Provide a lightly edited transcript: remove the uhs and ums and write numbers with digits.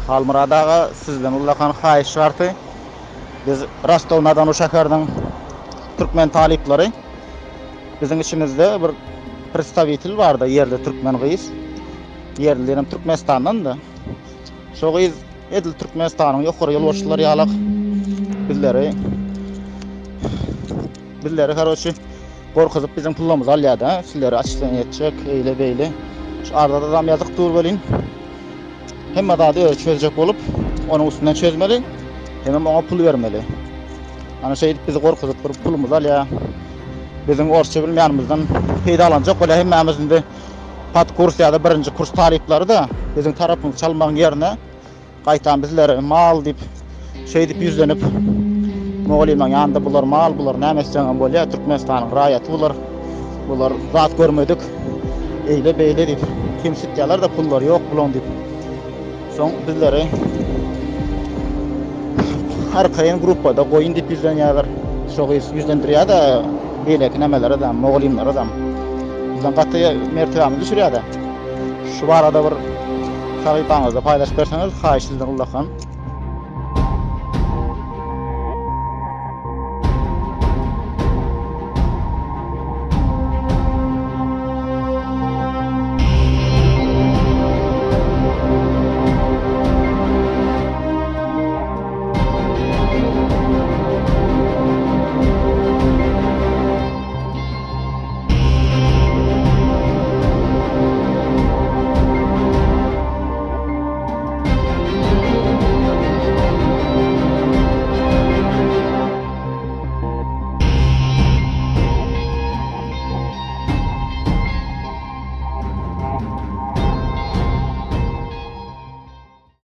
Halmyrat aga sizden ullakan haýyş bardy. Biz Rostow-na-Donu şäheriniň türkmen talyplary. Biziň içimizde bir predstawitel bardy, ýerli türkmen gyz. Ýerli diýenim Türkmenistandan-da. Şo gyz edil Türkmenistanyň ýokary ýolbaşçylary ýalak bizleri bizleri karoçi gorkuzyp biziň pullarymyzy alýar-da. Sizleri açyşdan etjek, eýle beýle. Şu arzadam ýazyk dur welin. Hemme zady özi çözjek bolup, onuň üstünden çözmeli, hemem oňa pul bermeli. Ana şeýdip bizi gorkuzyp bir pulumyzy alýar. Biziň orsça bilmeýänimizden peýdalanjak bolýar. Hemmämiz indi podkurs ýa-da birinji kurs talyplary-da biziň tarapymyzy çalmagyň ýerine Gaýtam bizler mal diýip, şeýdip ýüzlenip, mugallymlaryň ýanynda bular mal, bular näme etseňem bolýar, Türkmenistanyň raýaty bular, bular zat görmedik, eýle-beýle diýip kemsitýärler-de, pullary ýok bulaň diýip. Soň bizleri arkaýyn gruppada goýun diýip ýüzlenýärler. Şo gyz ýüzlendirýär-de beýleki nämelere-de, mugallymlara-da. Bizden gaty mertebämizi düşürýär-de. Şu barada bir sahypaňyzda paýlaşyp berseňiz haýyş sizden ullakan.